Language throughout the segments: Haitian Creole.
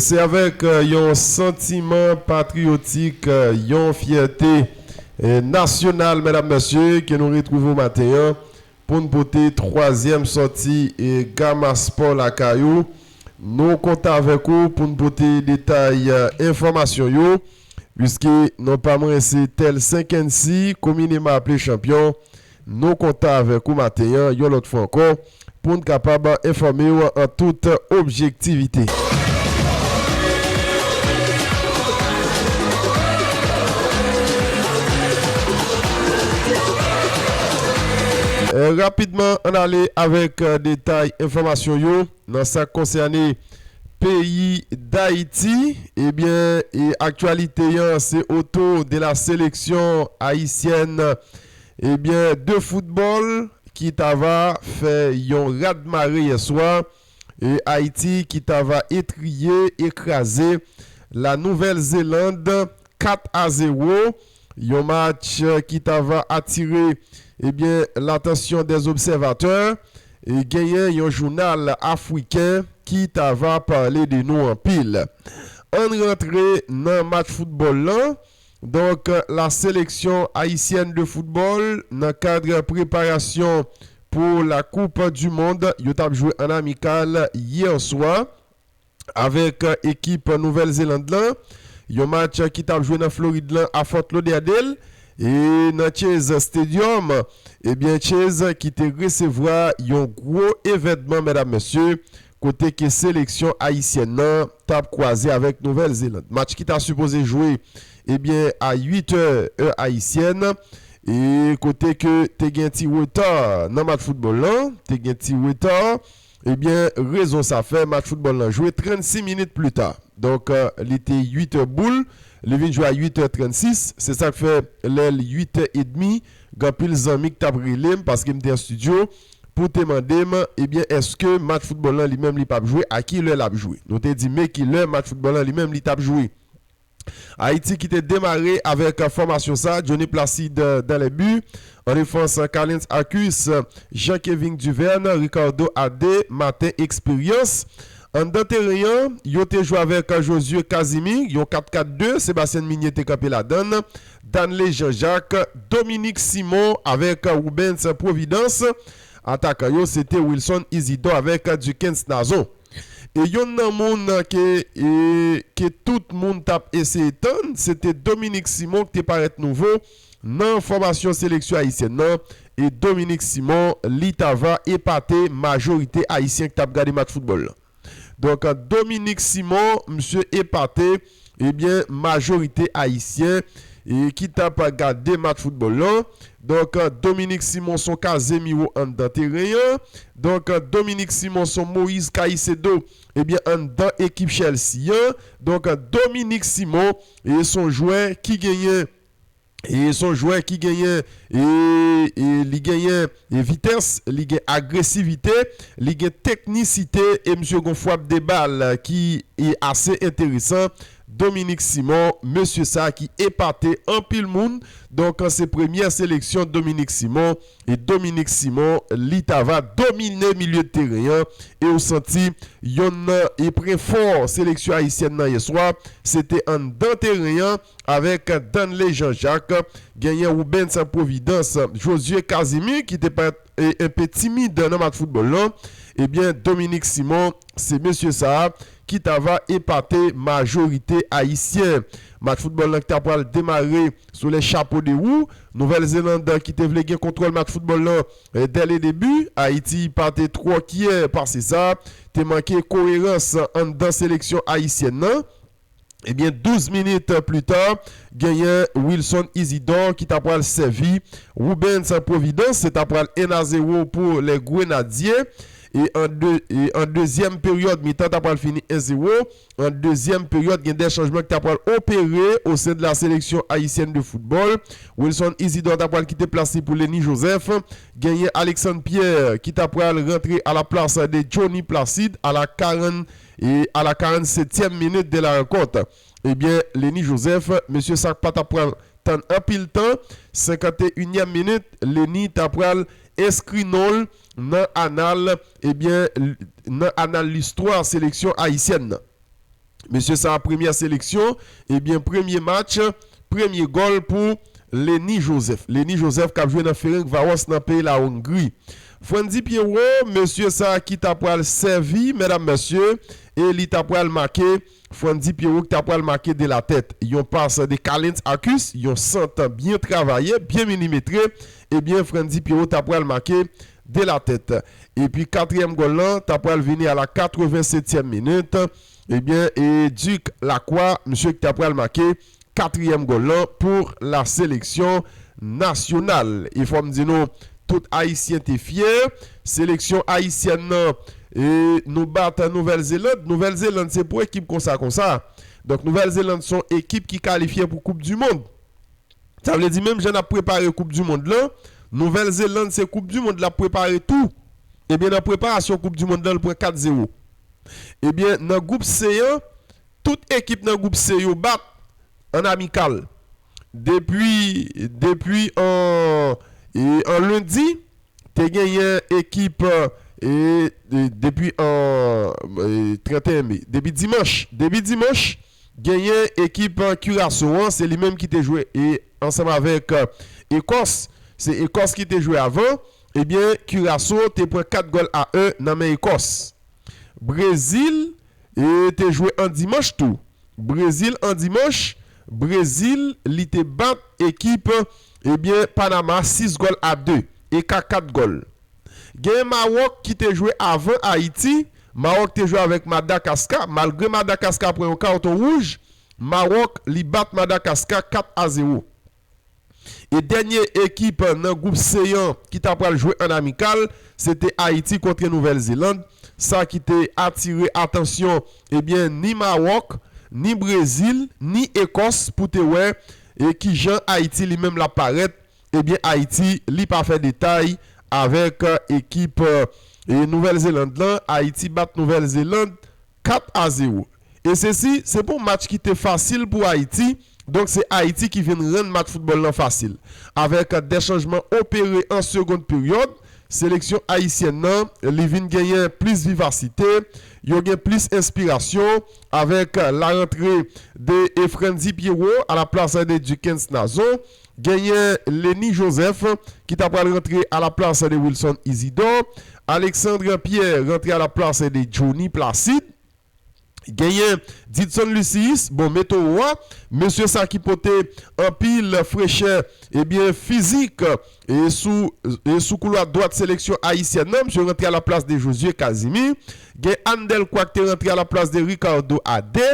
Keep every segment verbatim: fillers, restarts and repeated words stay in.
Se avèk, euh, yon santiman patriyotik, euh, yon fyète, euh, nasyonal, medam, mesye, ke nou retwouve w maten an pou n pote twazyèm sòti, euh, Gama Sport lakay ou. Nou kontan avèk ou pou n pote detay, euh, enfòmasyon yo, piske non pa mwen se Tel Senkensi, komineman aple Chanpyon. Nou kontan avèk ou maten an, yon lòt fwa ankò, pou n kapab enfòme w an tout objektivite. Euh, rapidman, ann ale avèk, euh, detay enfòmasyon yo nan sa k konsène peyi Dayiti. Ebyen, e aktyalite an, se autour de la sélection haïtienne, ebyen, de football ki ta va fè yon radmare yè swa. E Ayiti ki ta va etriye, ekraze la Nouvèl Zeland kat a zewo. Yon match, euh, ki ta va atire, ebyen, latansyon dè obsèvatè. E genyen yon jounal afriken ki ta va pale de nou anpil. Ann rantre nan match foutbòl lan. Donk, la sélection haïtienne de football, nan kad preparasyon pou la Coupe du Monde, yo t ap jwe an amikal yè swa avèk, euh, ekip Nouvèl Zeland lan. Yon match ki t ap jwe nan Florid lan a Fort Lauderdale. E nan Chase Stadium, ebyen, Chase ki te resevwa yon gwo evènman, medam, mesye, kote ke seleksyon ayisyèn nan t ap kwaze avèk Nouvèl Zeland. Match ki ta sipoze jwe, ebyen, a uit è, è ayisyèn, e kote ke te gen ti reta nan match foutbòl lan, te gen ti reta, ebyen, rezon sa fè match foutbòl lan jwe trannsis minit pli ta. Donk, euh, li te uit è boul, li vin jwe a uit è trannsis. Se sa k fè lè l uit è edmi, gen anpil zanmi k t ap rele m paske m te an estidyo pou te mande m, ebyen, èske match foutbòl lan li menm li p ap jwe, a ki lè l ap jwe? Nou te di men ki lè match foutbòl lan li menm li t ap jwe. Ayiti ki te demare avèk fòmasyon sa, Johnny Placide dans les buts, an defans, Kalens Arcus, Jean Kevin Duverne, Ricardo Ade, Martin Experience. Anndan teren an, yo te jwe avèk Josué Casimir, yon kat kat de, Sébastien Migné te kanpe ladann, Danley Jean-Jacques, Dominique Simon avèk Rubens Providence. Atakan yo, se te Wilson Isidore avèk Duckens Nazon. E yonn nan moun ke, e, ke tout moun t ap eseye tann, se te Dominique Simon ki te parèt nouvo nan fòmasyon seleksyon ayisyèn nan. E Dominique Simon, li ta va epate majorite ayisyen ki t ap gade match foutbòl lan. Donk, Dominique Simon, misye epate, ebyen, majorite ayisyen, e ki t ap gade match foutbòl lan. Donk, Dominique Simon se yon Casemiro anndan teren an. Donk, Dominique Simon se yon Moïse Caicedo, ebyen, anndan ekip Chelsea an. Donk, Dominique Simon, e se yon jwè ki genyen, e se yon jwè ki genyen, e, e li genyen, e vitès, li gen agresivite, li gen teknisite, e misye gen yon frap de bal ki, e ase enteresan. Dominique Simon, mesye sa ki epate anpil moun. Donk, se premyè seleksyon Dominique Simon. E Dominique Simon, li ta va domine milye de teren an. E ou santi yonn nan e pwen fò seleksyon ayisyèn nan yè swa, se te anndan teren an avèk Danley Jean-Jacques, genyen Rubens Providence, Josué Casimir ki te parèt, e, enpe timid nan match foutbòl lan. Ebyen, Dominique Simon, se mesye sa a ki ta va epate majorite ayisyen. Match foutbòl lan ki ta pral demare sou les chapeaux de roue. Nouvèl Zeland ki te vle gen kontwòl match foutbòl lan, e, dès le début. Ayiti pa te twò kyè pase sa. Te manke koerans anndan seleksyon ayisyèn nan. Ebyen, douz minit pli ta, genyen Wilson Isidore ki ta pral sèvi Rubens Providence, se ta pral en a zewo pou les Grenadiers. E an de, e an dezyèm peryòd, mitan ta pral fini en zewo. An dezyèm peryòd, gen de chanjman ki ta pral opere au sein de la sélection haïtienne de football. Wilson Isidore ta pral kite plas li pou Lenny Joseph. Genyen Alexandre Pierre ki ta pral rantre à la place de Johnny Placide à la quarante, e à la quarante-septième minute de la rencontre. Ebyen, Lenny Joseph, mesye sa k pa t ap pran tann anpil tan, senkant e inyèm minit, Lenny ta pral enskri non l nan anal, ebyen, l-, nan anal listwa seleksyon ayisyèn nan. Mesye sa a, premyè seleksyon, ebyen, premye match, premye gòl pou Lenny Joseph. Lenny Joseph k ap jwe nan Ferencváros nan peyi Lahongri. Frandy Pierrot, mesye sa a ki ta pral sèvi, medam, mesye, e li ta pral make, Frandy Pierrot ki ta pral make de la tèt. Yon pas de Kalens Akus, yon sant byen travaye, byen milimetre, ebyen, Frandy Pierrot ta pral make de la tèt. Epi katriyèm gòl lan ta pral vini a la katrevensetyèm minit. Ebyen, e Duc Lacroix, misye ki ta pral make katriyèm gòl lan pou la seleksyon nasyonal. E fò m di nou, tout Ayisyen te fyè. Seleksyon ayisyèn nan, e nou bat Nouvèl Zeland. Nouvèl Zeland se pou ekip konsa, konsa. Donk, Nouvèl Zeland se yon ekip ki kalifye pou Koup di Mond. Sa vle di, menm jan n ap prepare Koup di Mond lan, Nouvèl Zeland se Koup di Mond l ap prepare tou. Ebyen, nan preparasyon Koup di Mond lan, l pran kat zewo. Ebyen, nan gwoup C an, tout ekip nan gwoup C yo bat an amikal. Depi, depi an, e, an lendi, te genyen ekip, e, e, depi an, e, trannteyen me. Depi dimanch, depi dimanch, genyen ekip, e, Curaçao an, se li menm ki te jwe, e, ansanm avèk, e, Ekòs. Se Ekòs ki te jwe avan. Ebyen, Curaçao te pran kat gòl a en nan men Ekòs. Brezil, e, te jwe an dimanch tou. Brezil an dimanch, Brezil, li te bat ekip, ebyen, Panama sis gòl a de, eka kat gòl. Gen Mawòk ki te jwe avan Ayiti. Mawòk te jwe avèk Madakaska. Malgre Madakaska pran yon kawton wouj, Mawòk, li bat Madakaska kat a zewo. E dènye ekip nan gwoup C an ki ta pral jwe an amikal, se te Ayiti kont Nouvèl Zeland. Sa ki te atire atansyon, ebyen, ni Mawòk, ni Brezil, ni Ekòs pou te wè, e kijan Ayiti li menm l ap parèt. Ebyen, Ayiti, li pa fè detay avèk, e, ekip, e, Nouvèl Zeland lan. Ayiti bat Nouvèl Zeland kat a zewo. E sesi, se pa yon match ki te fasil pou Ayiti. Donk, se Ayiti ki vin rann match foutbòl lan fasil. Avèk de chanjman opere an segond peryòd, seleksyon ayisyèn nan, li vin genyen plis vivasite, yo gen plis enspirasyon, avèk la rantre de Efrendzy Pierrot a la plas de Duckens Nazon, genyen Lenny Joseph ki ta pral rantre a la plas de Wilson Isidore, Alexandre Pierre rantre a la plas de Johnny Placide, genyen Didson Lucius, bon, Meteo a, mesye sa ki pote anpil frechè, ebyen, fizik, e sou, e sou koulwa dwat seleksyon ayisyèn nan, misye rantre a la plas de Josué Casimir. Gen Ann Delcroix ki te rantre a la plas de Ricardo Ade.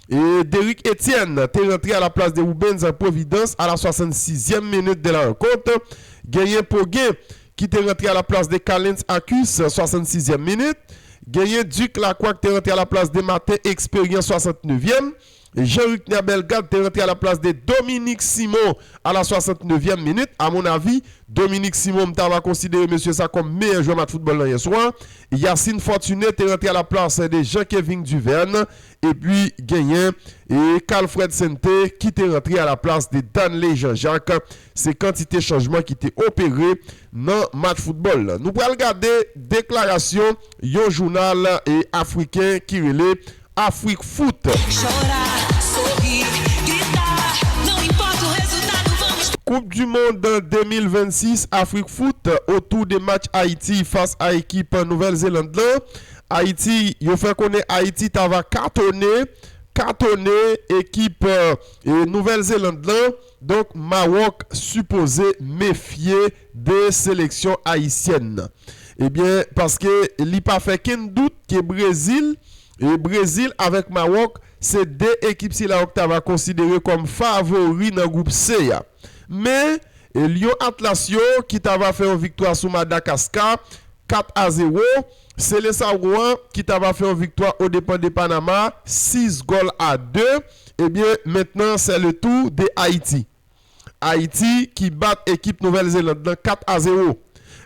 E Derrick Etienne te rantre a la plas de Rubens Providence a la swasann sizyèm minit de la rankont. Genyen Pogen ki te rantre a la plas de Kalens Akus, swasann sizyèm minit. Genyen Duc Lacroix ki te rantre a la plas de Martin Experience, swasantnevyèm. Jean Ricner Bellegarde te rantre a la plas de Dominique Simon a la swasannevyèm minit. A mon avi, Dominique Simon, m ta va konsidere mesye sa kòm meyè jwè match foutbòl lan yè swa. Yacine Fortuné te rantre a la plas de Jean Kevin Duverne. Epi genyen, e, Carlfred Sainté ki te rantre a la plas de Danley Jean-Jacques. Se kantite chanjman ki te opere nan match foutbòl lan. Nou pral gade deklarasyon yon jounal, e, afriken ki rele Afrique Foot. Chora, sorri, grita, não importa o resultado, vamos. Koup di Mond de mil vennsis, Afrique Foot, otou de match Ayiti fas a ekip Nouvèl Zeland lan. Ayiti, yo fè konnen Ayiti ta va katone, katone ekip, e, Nouvèl Zeland lan. Donk, Mawòk sipoze mefye de seleksyon ayisyèn nan. Ebyen, paske li pa fè kenn dout ke Brezil, e Brezil avèk Mawòk, se de ekip sila yo ki ta va konsidere kòm favori nan gwoup C a. Men, e Lyon Atlas yo ki ta va fè yon viktwa sou Madakaska, kat a zewo. Seleção an ki ta va fè yon viktwa o depan de Panama, sis gòl a de. Ebyen, maintenant, c'est le tour de Haïti. Ayiti ki bat ekip Nouvèl Zeland lan kat a zewo.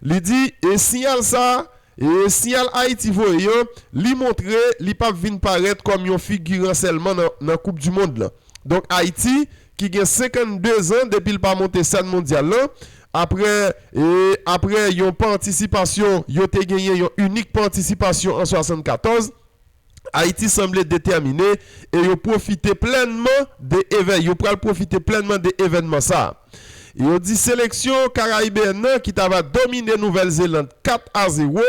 Li di, e siyal sa, e siyal Ayiti voye yo, li montre li p ap vin parèt kòm yon figiran sèlman nan, nan Koup di Mond lan. Donk, Ayiti, ki gen senkannde zan depi l pa monte sèn mondyal lan, apre, e, apre yon patisipasyon, yo te genyen yon inik patisipasyon an swasannkatòz, Ayiti sanble detèmine e yo pwofite plènman de evè-, yo pral pwofite plènman de evènman sa a. Yo di seleksyon karayibeyèn nan ki ta va domine Nouvèl Zeland kat a zewo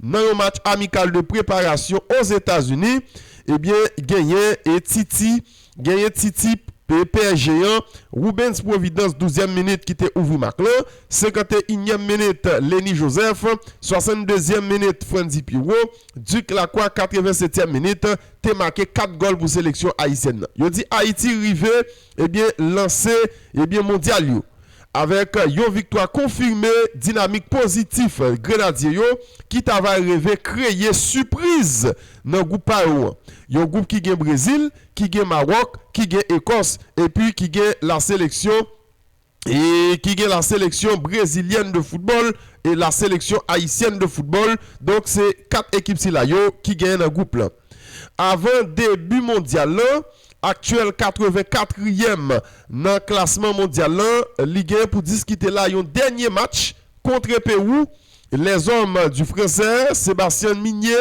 nan yon match amikal de preparasyon Ozetazini, ebyen, genyen e Titi, genyen Titi P S G an, Rubens Providence, douzyèm minit, ki te ouvri mak lan, senkanteyinyèm minit, Lenny Joseph, swasanndezyèm minit, Frandy Pierrot, Duc Lacroix, katrevensetyèm minit, te make kat gòl pou seleksyon ayisyèn nan. Yo di Ayiti rive, ebyen, lanse, ebyen, mondyal yo. Avèk yon viktwa konfime dinamik pozitif Grenadye yo ki ta va rive kreye sipriz nan gwoup pa yo an. Yon gwoup ki gen Brezil, ki gen Mawòk, ki gen Ekòs, epi ki gen la seleksyon, e ki gen la seleksyon brezilyèn de foutbòl e la seleksyon ayisyèn de foutbòl. Donk, se kat ekip sila yo ki genyen nan gwoup lan. Avan debi mondyal lan, aktyèl katrevenkatriyèm nan klasman mondyal lan, li gen pou diskite la yon dènye match kont Pewou. Les hommes du Français Sébastien Migné,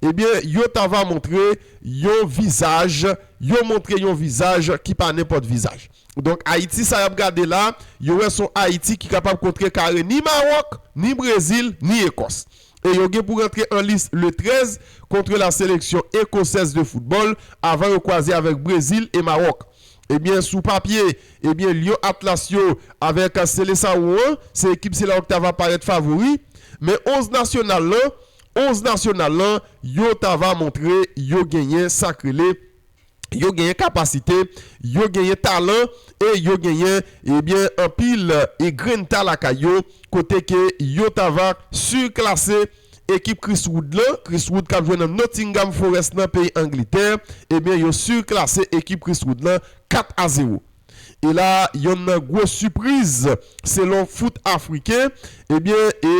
ebyen, yo ta va montre yon vizaj, yo montre yon vizaj ki pa nenpòt vizaj. Donk, Ayiti sa y ap gade la, yo wè s on Ayiti ki kapab kontrekare ni Mawòk, ni Brezil, ni Ekòs. E yo gen pou rantre an lis le trèz kont la seleksyon ekosèz de foutbòl avan yo kwaze avèk Brezil e Mawòk. Ebyen, sou papye, ebyen, Lyon Atlas yo avèk Seleção an, se ekip sila yo ki ta va parèt favori. Men onz nasyonal lan, onz nasyonal lan, yo ta va montre yo genyen sa k rele, yo genyen kapasite, yo genyen talan e yo genyen, ebyen, anpil e grenn ta lakay yo, kote ke yo ta va siklase ekip Chris Wood lan, Chris Wood k ap jwe nan Nottingham Forest nan peyi Angletè, ebyen, yo siklase ekip Chris Wood lan kat a zewo. E la, yonn nan gwo sipriz, selon Foot Africain, ebyen, e,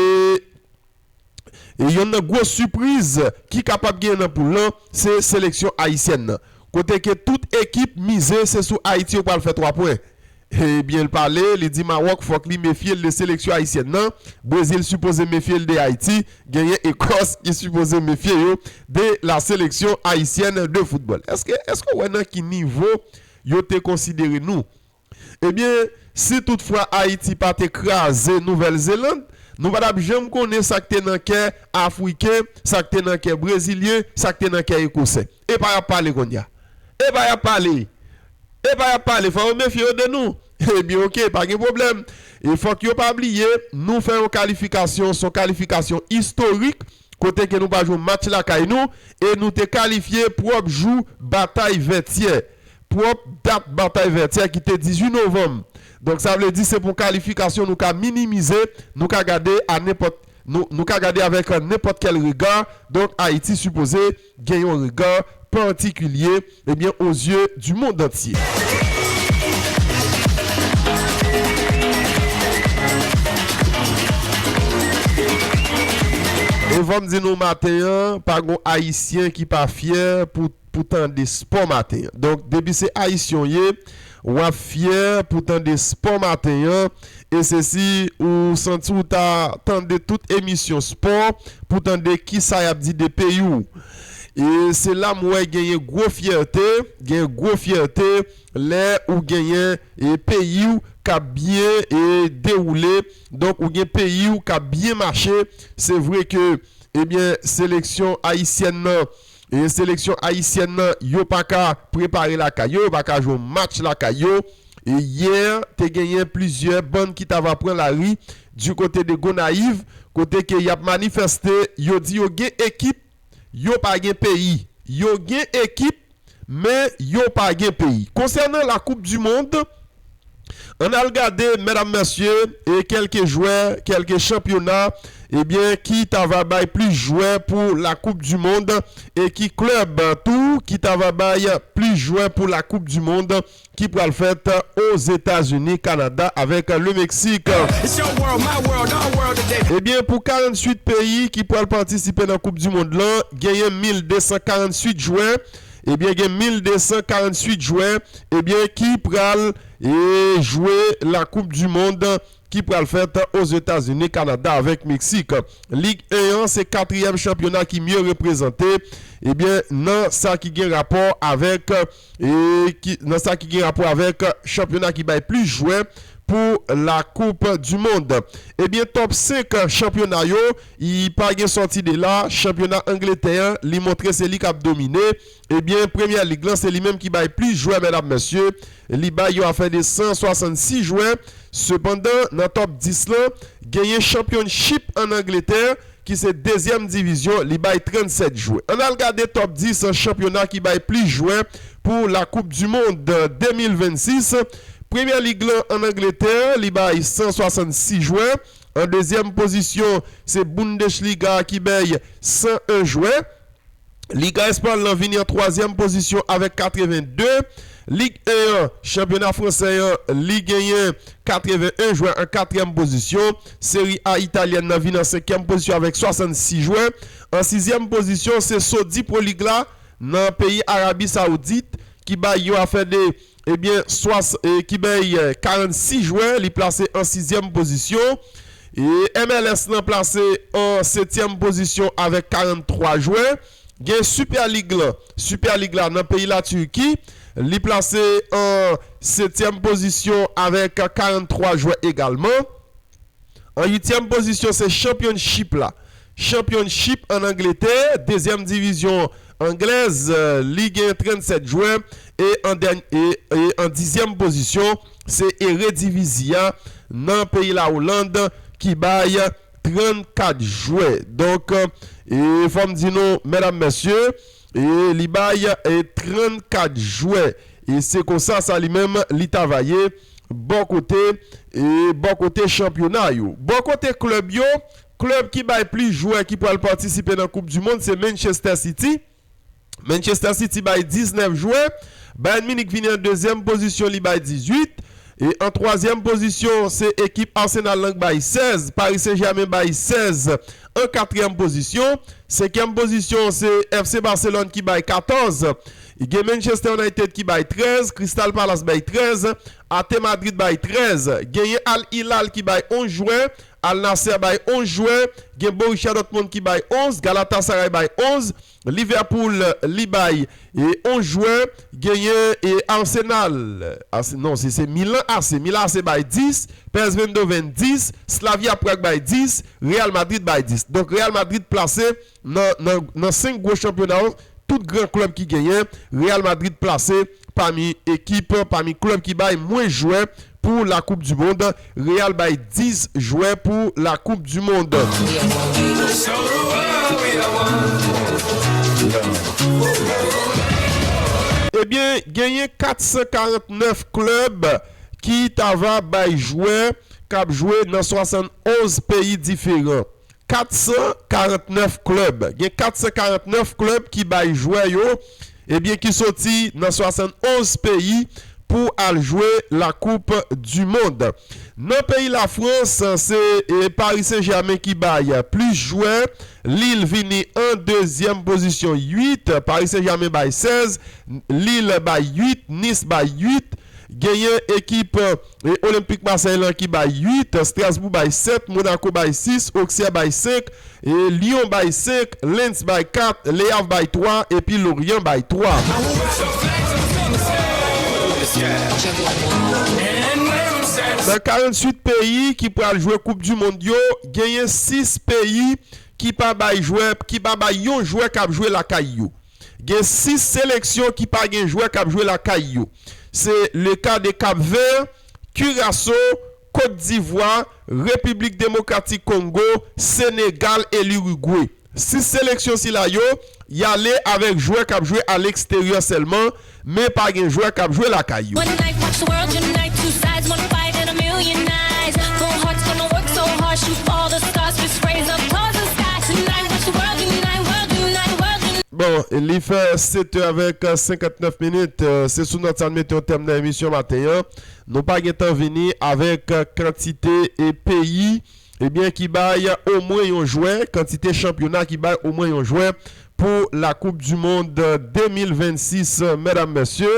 e yonn nan gwo sipriz ki kapab genyen nan poul lan, se seleksyon ayisyèn nan. Kote ke tout ekip mize se sou Ayiti yo pral fè twa pwen. Ebyen, l pale, li di Mawòk fòk li mefye l de seleksyon ayisyèn nan, Brezil sipoze mefye l de Ayiti, genyen Ekòs ki sipoze mefye yo de la seleksyon ayisyèn de foutbòl. Èske, èske w wè nan ki nivo yo te konsidere nou? Ebyen, si toutfwa Ayiti pa te kraze Nouvèl Zeland, nou pa t ap janm konnen sa k te nan kè Afriken, sa k te nan kè Brezilyen, sa k te nan kè Ekosè. Epa y ap pale kounye a. Epa y ap pale. Epa y ap pale. Fò yo mefye yo de nou. Ebyen, oke, pa gen pwoblèm. E fòk yo pa bliye, nou fè yon kalifikasyon, s on kalifikasyon istorik, kote ke nou pa jwe yon match lakay nou, e nou te kalifye pwòp jou Batay Vètyè. Pwòp dat Batay Vètyè ki te dizuit novanm. Donk, sa vle di se pou kalifikasyon nou ka minimize, nou ka gade a nenpòt, nou, nou ka gade avèk nenpòt kèl rega. Donk, Ayiti sipoze gen yon rega patikilye, ebyen, aux yeux du monde entier. E fò m di nou maten an, pa gon Ayisyen ki pa fyè pou, pou tande spò maten an. Donk, depi se Ayisyen w ye, w ap fyè pou tande spò maten an. E se si ou santi w ta tande tout emisyon spò pou tande kisa y ap di de peyi w. E se la m wè genyen gwo fyète, genyen gwo fyète lè ou genyen, e, peyi w k ap byen, e, dewoule. Donk, ou gen peyi w k ap byen mache. Se vre ke, ebyen, seleksyon ayisyèn nan, e, seleksyon ayisyèn nan, yo pa ka prepare lakay yo, yo pa ka jwe yon match lakay yo. E yè, te genyen plizyè bann ki t ava pran lari du kote de Gonayiv, kote ke y ap manifeste, yo di yo gen ekip, yo pa gen peyi. Yo gen ekip, men yo pa gen peyi. Konsènan la Coupe du Monde, ann al gade, medam, mesye, e kèlke jwè, kèlke chanpyona, ebyen, ki ta va bay plis jwè pou la Coupe du Monde, e ki klèb tou ki ta va bay plis jwè pou la Coupe du Monde ki pral fèt Ozetazini, Kanada avèk le Mexique. It's your world, my world, our world today. Ebyen, pou karanntuit peyi ki pral patisipe nan Koup di Mond lan, genyen mil de san karanntuit jwè. Ebyen, gen mil de san karanntuit jwè, ebyen, ki pral, e, jwe la Coupe du Monde ki pral fèt Ozetazini, Kanada avèk Meksik. Lig en an, se katriyèm chanpyona ki mye reprezante. Ebyen, nan sa ki gen rapò avèk, e, ki, nan sa ki gen rapò avèk chanpyona ki bay plis jwè pou la Coupe du Monde. Ebyen, top senk chanpyona yo, i pa gen sòti de la. Chanpyona Angletè an, li montre se li k ap domine. Ebyen, Premyè Lig lan, se li menm ki bay plis jwè, medam, mesye. Li bay yon afè de san swasannsis jwè. Sepandan, nan top dis lan, genyen Championship an Angletè, ki se dezyèm divizyon, li bay trannsèt jwè. Ann al gade top dis chanpyona ki bay plis jwè pou la Coupe du Monde de mil vennsis. Premyè Lig lan an Angletè, li bay san swasannsis jwè. An dezyèm pozisyon, se Bundesliga ki bay san en jwè. Liga Espayòl lan vini an twazyèm pozisyon avèk katrevenn de. Lig en an, chanpyona fransè an, li genyen katreven en jwè an katriyèm pozisyon. Seri A italyèn nan vini an senkyèm pozisyon avèk swasannsis jwè. An sizyèm pozisyon, se Saudi Pro League la, nan peyi Arabi Saoudit, ki bay yon afè de, ebyen, swas-, e, ki bay, e, karannsis jwè, li plase an sizyèm pozisyon. E M L S lan plase an setyèm pozisyon avèk karanntwa jwè. Gen Super Lig lan. Super Lig la nan peyi Latirki, li plase an setyèm pozisyon avèk karanntwa jwè egalman. An uityèm pozisyon, se Championship la. Championship an Angletè, dezyèm divizyon anglèz, e, li gen trannsèt jwè. E an dèny-, e, e an dizyèm pozisyon, se Eredivisie a nan peyi Lawoland ki bay trannkat jwè. Donk, e fò m di nou, medam, mesye, e li bay, e, trannkat jwè. E se konsa sa li menm li ta va ye bò kote, e bò kote chanpyona yo. Bò kote klèb yo, klèb ki bay plis jwè ki pral patisipe nan Coupe du Monde, se Manchester City. Manchester City bay diznèf jwè. Bayern Munich vini an dezyèm pozisyon, li bay dizuit. E an twazyèm pozisyon, se ekip Arsenal lan k bay sèz. Paris Saint-Germain bay sèz. An katriyèm pozisyon. Senkyèm pozisyon, se F C Barcelone ki bay katòz. Gen Manchester United ki bay trèz. Crystal Palace bay trèz. A T Madrid bay trèz. Genyen Al Hilal ki bay onz jwè. Al Nassr bay onz jwè. Gen Borussia Dortmund ki bay onz. Galatasaray bay onz. Liverpool, li bay, e, onz jwè. Genyen, e, Arsenal. Arse-, non, se, se Milan A C. Milan A C bay dis. P S V Eindhoven dis. Slavia Prague bay dis. Real Madrid bay dis. Donk, Real Madrid plase nan, nan, nan senk gwo chanpyona yo. Tout gran klèb ki genyen, Real Madrid plase pami ekip, pami klèb ki bay mwens jwè pou la Coupe du Monde. Real bay dis jwè pou la Coupe du Monde. Ebyen, genyen kat san karantnèf klèb ki ta va bay jwè k ap jwe nan swasannonz peyi diferan. Kat san karantnèf klèb. Gen kat san karantnèf klèb ki bay jwè yo, ebyen, ki soti nan swasannonz peyi pou al jwe la Coupe du Monde. Nan peyi Lafrans, se, e, Paris Saint-Germain ki bay plis jwè. Lille vini an dezyèm pozisyon, uit. Paris Saint-Germain bay sèz. Lille bay uit. Nice bay uit. Genyen ekip, e, Olympique Marseille lan ki bay uit, Strasbourg bay sèt, Monaco bay sis, Auxerre bay senk, e, Lyon bay senk, Lens bay kat, Le Havre bay twa, epi Lorient bay twa. Nan karanntuit peyi ki pral jwe Coupe du Monde yo, genyen sis peyi ki pa bay jwè, ki pa bay yon jwè k ap jwe lakay yo. Gen sis seleksyon ki pa gen jwè k ap jwe lakay yo. Se le ka de Cap-Vert, Curaçao, Côte d'Ivoire, Repiblik Demokratik Kongo, Senegal e Lirigwe. Sis seleksyon sila yo, y ale avèk jwè k ap jwe aleksteryè sèlman, men pa gen jwè k ap jwe lakay yo. One night, watch the world unite, two sides, one fight and a million eyes. Four hearts gonna work so hard, shoot all the stars, fist raise up towards the sky. Tonight, watch the world unite, world unite, world unite. Bon, li fè sèt è avèk, e, senkantnèf minit. E, se sou nòt sa n mete yon tèm nan emisyon maten an. Nou pa gentan vini avèk, e, kantite e peyi, ebyen, ki bay omwen yon jwè, kantite chanpyona ki bay omwen yon jwè pou la Coupe du Monde de mil vennsis, medam, mesye.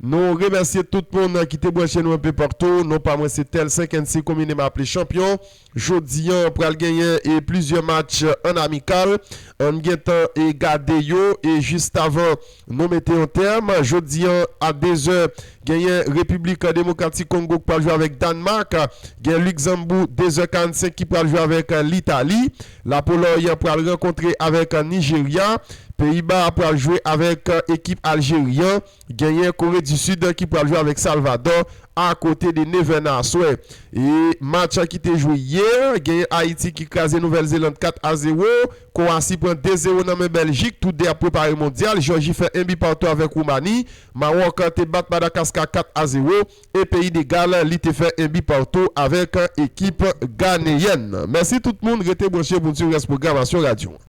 Nou remèsye tout moun ki te branche nou enpe patou. Non pa mwen se Tel Senkensi, komineman aple Chanpyon. Jodi an, pral genyen e plizyè match an amikal. Ann gentan e gade yo. E jis avan nou mete yon tèm, jodi an a de zè, genyen Repiblik Demokratik Kongo k pral jwe avèk Dànmak. Gen Ligzanbou de zè karannsenk ki pral jwe avèk Litali. Lapolòy pral rankontre avèk Nijerya. Peyiba pral jwe avèk ekip Aljeri an. Genyen Kore di Sid ki pral jwe avèk Salvadò akote de nevè nan aswè. E match ki te jwe yè, genyen Ayiti ki kraze Nouvèl Zeland kat a zewo, Kowasi pran de zewo nan men Bèljik, tou de ap prepare mondyal, Jòji fè en bi patou avèk Woumani, Mawòk te bat Madakaska kat a zewo, e Peyi de Gal li te fè en bi patou avèk ekip ganeyèn. Mèsi tout moun, rete branche pou n swiv rès pwogramasyon radyo an.